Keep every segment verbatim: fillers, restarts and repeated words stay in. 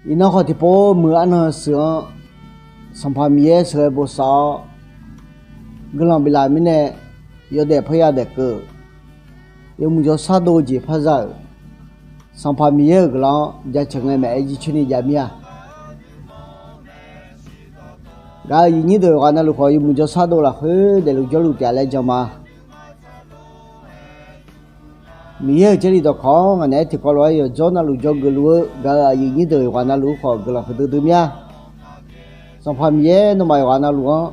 Iqnan khawf tiqpov muiq arnan shuif-anr, Sanqpaq Miqyaer sheuqghae bosav-awr, guiqlanq biflaf mirnae, yawdaef parya daef keuv-euq yawmuiq jawrshar dov-eu jeq par za-euq Sanqpaq Miqyaer-euq guiqlanq-anr jaceuq ngae maeq-aer jircoer ni jav mir-a. Gaq-euq aqyuif nyir deuq yawqghaq navluf khawf yawmuiq jawrshar dov lafkhoer daefluf jawrluf taef-a laer jan ma. Miqyaer-euq Jarlif dawqkawq-anr ngaq naeq-aer tiqkawv lof-aer yawqjawr navluf dzawgeuf luf-eu gaq-euq aqyuif nyir deuq yawqghaq navluf-ur khawf guiqlanq huiqdui dui mir-a. Sanqpaq Miqyaer nawmaf yawqghaq navluf-anr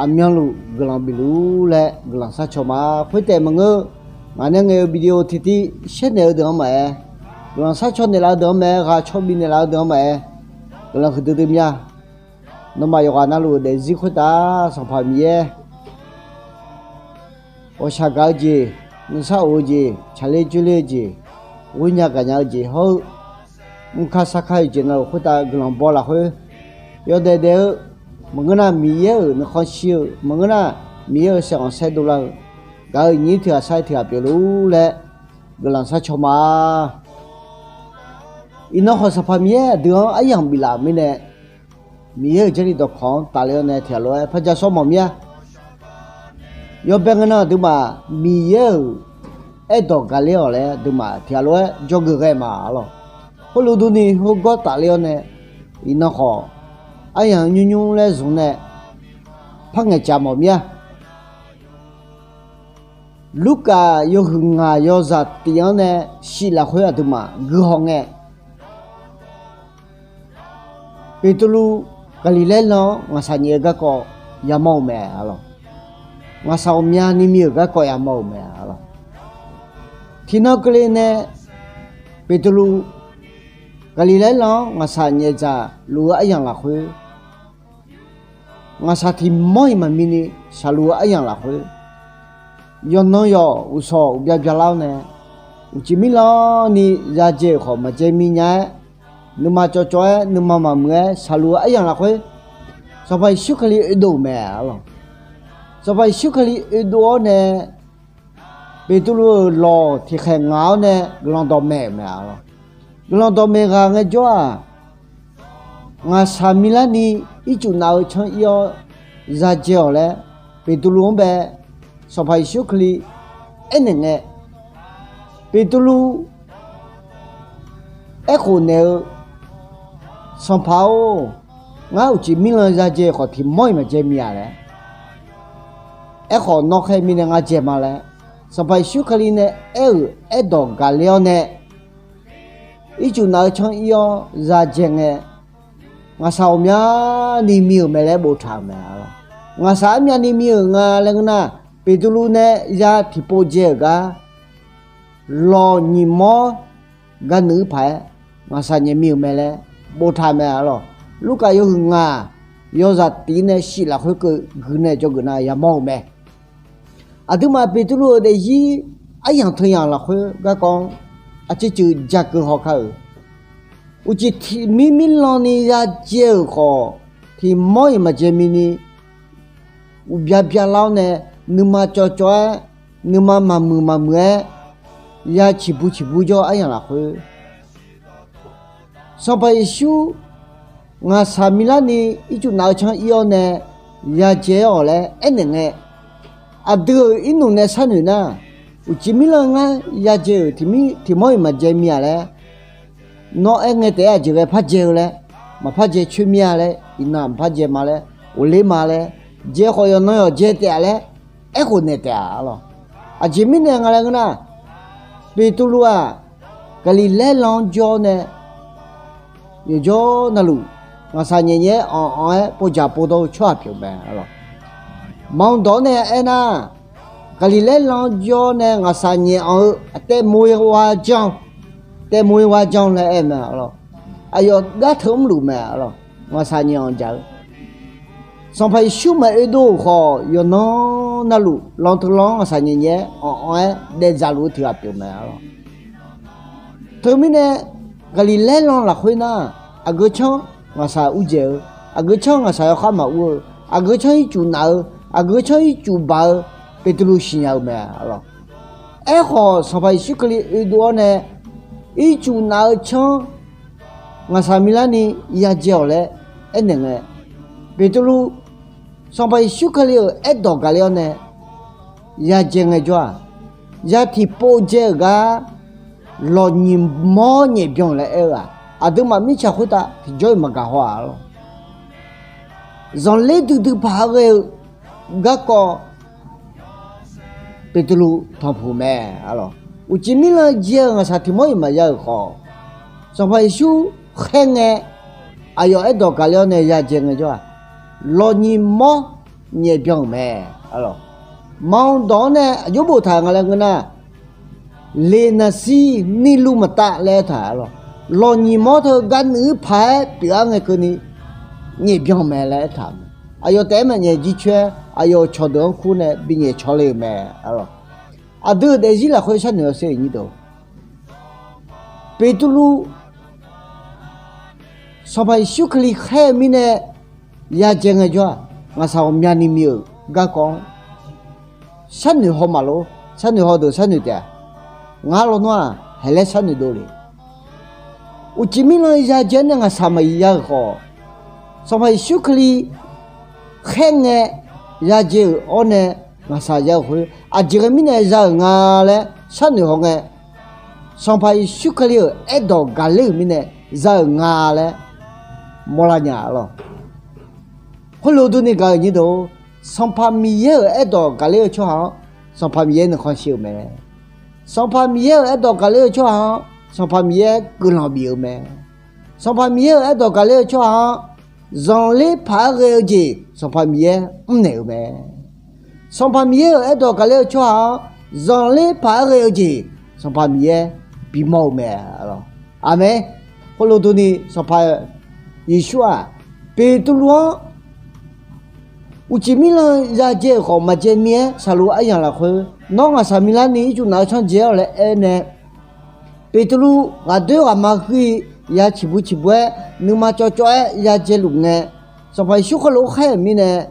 aqmyanluf guiqlanq bifluf-ur laer guiqlanq sharcaw ma. Khoertaef maqngeur, ngaq nae ngaeq-eu video tiqtiv shaer naeq-eu deuq-anr maqaer, guiqlanq sharcaw naeqlaf-eu deuq-anr maqaer, ghaq caw bif naeqlaf-eu deuq-anr maqaer, guiqlanq huiqdui dui mir-a. Nawmaf yawqghaq navluf daefzir khoertav Sanqpaq Miqyaer ghawqshaq gaq-eu jeq, nuisar of-eu jeq, tsaqler dzoerler-eu jeq, ghoernya gaqnya-eu jeq hawr-eu, mrkar sarkar-eu jeq navluf khoertav guiqlanq baw lafkhoer yawdaef daef-eu, maqngeur nar Miqyaer-euq nuikhanr shir-eu, maqngeur nar Miqyaer-euq saeqghanq saerdov lar-eu, gaq-euq nyir tiq ghaq sar-eu tiq ghaq pyeufluf-ur laer guiqlanq sharcaw ma. Iqnan khawf Sanqpaq Miqyaer aqdui-anr aryamq biflaf-euq mirnae, Miqyaer-euq Jarlif dawqkawq-anr tafler-awr nae tiq ghaq lof-aer par ja sawr mawf mir-a. Yawbae ngae nan aqduimaf Miqyaer-euq aerdawq gaqler-awq laer aqduimaf tiq ghaq lof-aer dzawgeuf ghae ma arlawq. Khoerlof durni heugar tafler-awr nae, iqnan khawf aryamq nymr nymr laer zmq nae par ngaeqcaf mawf mir-a. Lurkaf yawhuiq ngaq yawzaq tif-anr nae shif lafkhoer aqduimaf guihaw ngae, Beqtuvluv Gaqliqlaer lan-anr ngaqshaq nyaef-eu garkawv yamawr-eu mae arlawq. Ngaqshaq ghawqmyani mi-euq garkawv yamawr-eu mae arlawq. Tiqnan keuvle nae Beqtuvluv Gaqliqlaer lan-anr ngaqshaq nyaef dzaq luf-eu aryamq lafkhoer, ngaqshaq tiq mawr-iq maqmini shaqluf-eu aryamq lafkhoer, yawqnan yawq uqshawq uqbya byalar-awr nae, uqcif mirlanni yadzae-euq khawf maqdzae mi nya-aer, nuima cawvcawv-aer nuima maqmuiq-aer shaqluf-eu aryamq lafkhoer, Sanqpaq Yeqsur Kali oedov-euq mae arlawq. Sanqpaq Yeqsur Kali oedov-awr nae, Beqtuvluv-euq lawq tiqkhaeq ngaq-awr nae guiqlanq dawqmaeq-euq mae arlawq. Guiqlanq dawqmaeq ghaq ngaejawr-aq, ngaqshaq milarni ircuf naf-eu canr ir-awr yadzae-awq laer, Beqtuvluv-anr bae Sanqpaq Yeqsur Kali aernaeq ngae, Beqtuvluv aerkhof naeq-eu, Sanqpaq-or, ngar uqcif mirlan yadzae khawf tiq mawr-iq maqdzae mi-aq laer. Aerkhawf nawr khaer mirnae ngar dzae ma laer, Sanqpaq Yeqsur Kali nae aer-euq aerdawq gaqler-awr nae, ircuf naf-eu canr ir-awr yadzae ngae, ngaqshaq ghawqmyani mi-euq mae laer boftaq-euq mae arlawq. Ngaqshaq armyavni mi-euq nga laer ngeur nar, Beqtuvluv nae ya tiqpov dzae-euq gar, lawq nyiq mawr gar nuiv-ir paq-aer, ngaqshaq nyaef mi-euq mae laer boftaq mae arlawq. Lurkaf yawhuiq ngaq yawzaq tif nae shif lafkhoer keuv gui nae dzawgeuf nar yamawr-euq mae. Aqduimaf Beqtuvluv-euq daefzir aryamq teuyamq lafkhoer garkawv-anr aqcuiv cuiv jakeuv haw kar-euq, uqcif tiq mir mirlanni yadzae-euq khawf, tiq mawr-iq maqdzae mini uqbya byalar-awr nae, nuima cawvcawv-aer, nuima maqmuiq maqmuiq-aer, ya ciqbu ciqbu jawr-eu aryamq lafkhoer, Sanqpaq Yeqsur ngaqshaq milarni ircuf naf-eu canr ir-awr nae yadzae-awq laer aernaeq ngae, aqdui-euq irnmq nae sharnoeq nar, uqcif mirlan ngar yadzae-euq tiq mawr-iq maqdzae mi-aq laer nawr aer ngae taef-aer aqjeq ghae pardzae-eu laer, maqpar dzae coer mir-a laer, iqnan maqpar dzae ma laer, ghofler ma laer, dzae khawf yawqnan yawq dzae taef-a laer aerkhof naeq taef-a arlawq. Aqjeq mirnae nga laer ngeur nar, Beqtuvluv-aq, Gaqliqlaer lan-anr jawr nae yawqjawr navluf ngaqshaq nyaef nyaef-aer anq-anq-aer povjaq povdawr-eu tsawrhaq pyeuf mae arlawq. Maqanr dawq-awr nae aernar, Gaqliqlaer lan-anr jawr nae ngaqshaq nyaef anq-eu taevmoe wa jan, taevmoe wa jan laer aer mae arlawq. Aqyawf gar teu mrluf mae arlawq. Ngaqshaq nyaef anq jaq-eu Sanqpaq Yeqsur maqoe dov-euq khawf, yawqnan navluf lan teu lan-anr ngaqshaq nyaef nyaef-aer anq-anq-aer daefdzaq luf-eu tiq ghaq pyeuf mae arlawq. Teumirnae, Gaqliqlaer lan lafkhoer nar, aqgeu canr ngaqshaq urdzaeq-eu, aqgeu canr ngaqshaq yawkhav maqur-eu, aqgeu canr ircuf naf-eu, aqgeu canr ircuf baq-eu, Beqtuvluv siqnya-eu mae arlawq. Aerkhawf, Sanqpaq Yeqsur Kali oedov-awr nae, ircuf naf-eu canr ngaqshaq milarni yadzae-awq laer aernaeq ngae, Beqtuvluv Sanqpaq Yeqsur Kali-euq aerdawq gaqler-awr nae yadzae ngaejawr-aq, ya tiqpov dzae-euq gar lawqnyiq mawr nyaefbyan laer aer-eu-aq, aqduimaf mirtsaq khoertav tiqjawr-iq maqgaq haw-aq lawr. Zanqler duidui paq-aer ghae-eu garkawv Beqtuvluv tanqpuq mae. Uqcif mirlanr dzae-eu ngaqshaq tiq mawr-iq maqya-euq khawf, Sanqpaq Yeqsur khaer ngae, aqyawf aerdawq gaqler-awr nae yadzae ngaejawr-aq, lawqnyiq mawr nyaefbyan-euq mae. Manq dawq-anr nae aqjox boftaq-euq nga laer ngeur nar, leqnaqsir niluv maqtav laer aertaq-a lawr. Lawqnyiq mawr teu garnuiv-ir paq-aer pyeuf-ar ngae keuvni nyaefbyan mae laer aertaq-euq mae. Aqyawf taef-aer maqnyaef jircoer-aer aqyawf-euq cawqdeuq-anr kur nae binyaef cawle-euq mae. Aqdui-euq daefzir lafkhoer sharnoeq-awr sher-euq nyir deuq, Beqtuvluv Sanqpaq Yeqsur Kali khaer-eu mirnae yadzae ngaejawr-aq, ngaqshaq ghawqmyani mi-euq garkawv-anr sharnoeq haw maqlor. Sharnoeq haw deuq sharnoeq taef-a. Ngar lawnmr-aq, haeqlaer sharnoeq dovle. Uqcif mirlanr yadzae-awr nae ngaqshaq maqya-euq khawf, Sanqpaq Yeqsur Kali khaer ngae yadzae-euq awr nae ngaqshaq ya-euq khoer, aqjeq ghae mirnae za-euq nga laer sharnoeq haw ngae, Sanqpaq Yeqsur Kali-euq aerdawq gaqler-euq mirnae za-euq nga laer mawrlar nya-a lawr. Khoerlof durni gaq-euq nyir deuq, Sanqpaq Miqyaer-euq aerdawq gaqler-eu tsawrhaq-anr Sanqpaq Miqyaer nuikhanr shir-eu mae. Sanqpaq Miqyaer-euq aerdawq gaqler-eu tsawrhaq-anr Sanqpaq Miqyaer guiqlanq bif-eu mae. Sanqpaq Miqyaer-euq aerdawq gaqler-eu tsawrhaq-anr zanqler paq-aer ghae-eu jeq Sanqpaq Miqyaer mrnaeq-eu mae. Sanqpaq Miqyaer-euq aerdawq gaqler-eu tsawrhaq-anr zanqler paq-aer ghae-eu jeq Sanqpaq Miqyaer bimawr-eu mae. Aqmeq. Khoerlof durni Sanqpaq Yeqsur-aq, Beqtuvluv-anr uqcif mirlanr yadzae-euq khawf maqdzae mir-aer saqluf aryamq lafkhoer, nawr ngaqshaq milarni ircuf naf-eu canr dzae-awq laer aernae, Beqtuvluv ghaqdoer ghaqma huir-i ya ciqbu ciqbu-aer nuima cawv cawv-aer yadzae luf ngae, Sanqpaq Yeqsur khoerlof-aer khaer-euq mirnae,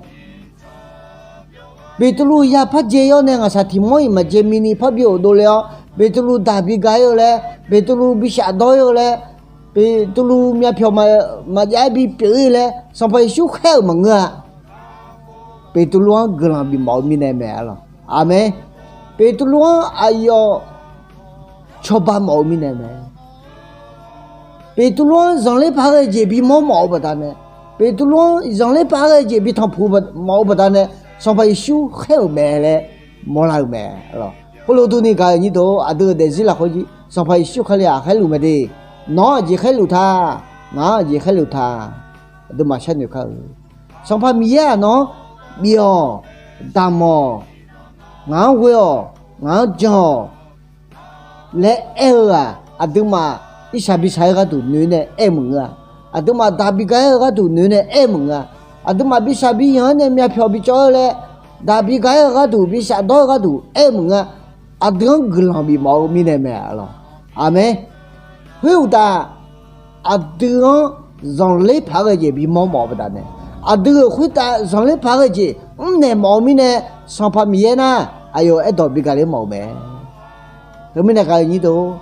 Beqtuvluv ya par dzae-awr nae ngaqshaq tiq mawr-iq maqdzae mini parbi ghofdov le-awr, Beqtuvluv daq bi ga-ir-eu laer, Beqtuvluv bi shafdawr-ir-eu laer, Beqtuvluv myavpyawq maqjav-aer bipyeuf-ir laer Sanqpaq Yeqsur khaer-euq maqngeur-a. Beqtuvluv-anr guiqlanq bifmawf-eu mirnae mae-a lawq. Aqmeq. Beqtuvluv-anr aqyawf cawba mawf-eu mirnae mae. Beqtuvluv-anr zanqler paq-aer ghae-eu jeq bimawr mawf-eu baqdanae, Beqtuvluv-anr zanqler paq-aer ghae-eu jeq bi tanqpuq mawf-eu baqdanae, Sanqpaq Yeqsur khaer-euq mae laer mawrlar-euq mae. Khoerlof durni gaq-euq nyir deuq, aqdui-euq daefzir lafkhoer jir Sanqpaq Yeqsur Kali-aq khaerluf mae de. Nawq-anr aqjeq khaerluf ta, ngaq-anr aqjeq khaerluf ta, aqduimaf sharnoeq kar-eu. Sanqpaq Miqyaer-aq nawq-anr bif-awq, damq-awq, ngaq-anr ghoe-awq, ngaq-anr jan-awq laer aer-eu-aq, aqduimaf irsaq bisaq-aer gharduq noeq nae aer-eu maqngeur-a. Aqduimaf daq bi ga-aer-eu gharduq noeq nae aer-eu maqngeur-a. Aqduimaf bisaq biyanq-aer nae myavpyawq bicawv-aer laer, daq bi ga-aer-eu gharduq, bi shafdawr-eu gharduq aer-eu maqngeur-a. Aqdui-anr guiqlanq bifmawf-eu mirnae mae-a lawq. Aqmeq. Khoeruqtaf, aqdui-anr zanqler paq-aer ghae-eu jeq bimawr mawf-eu baqdanae, aqdui-euq khoertav zanqler paq-aer ghae-eu jeq mrnaeq mawf-eu mirnae, Sanqpaq Miqyaer nar aqyawf aerdawq bi gaqler mawf-eu mae. Teumirnae gaq-euq nyir deuq,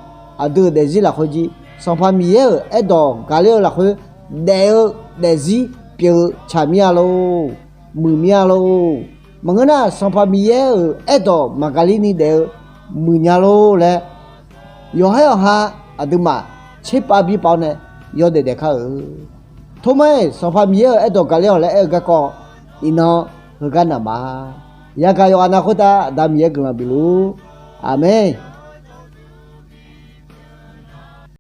aqdui-euq daefzir lafkhoer jir Sanqpaq Miqyaer-euq aerdawq gaqler-eu lafkhoer daef-eu daefzir pyeuf-eu tsaq mir-a lor, muiq mir-a lor. Maqngeur nar, Sanqpaq Miqyaer-euq aerdawq maqgaqler ni daef-eu muiqnya lor laer, yawqhar yawqha aqduimaf tserpav birpav-awr nae yawdaef daef kar-eu. Tormar-iq Sanqpaq Miqyaer-euq aerdawq gaqler-awq laer aer-eu garkawv, iqnan heugar naq ma. Yagaq yawqghaq nav khoertav Aqda Miqyaer guiqlanq bifluf-ur. Aqmeq.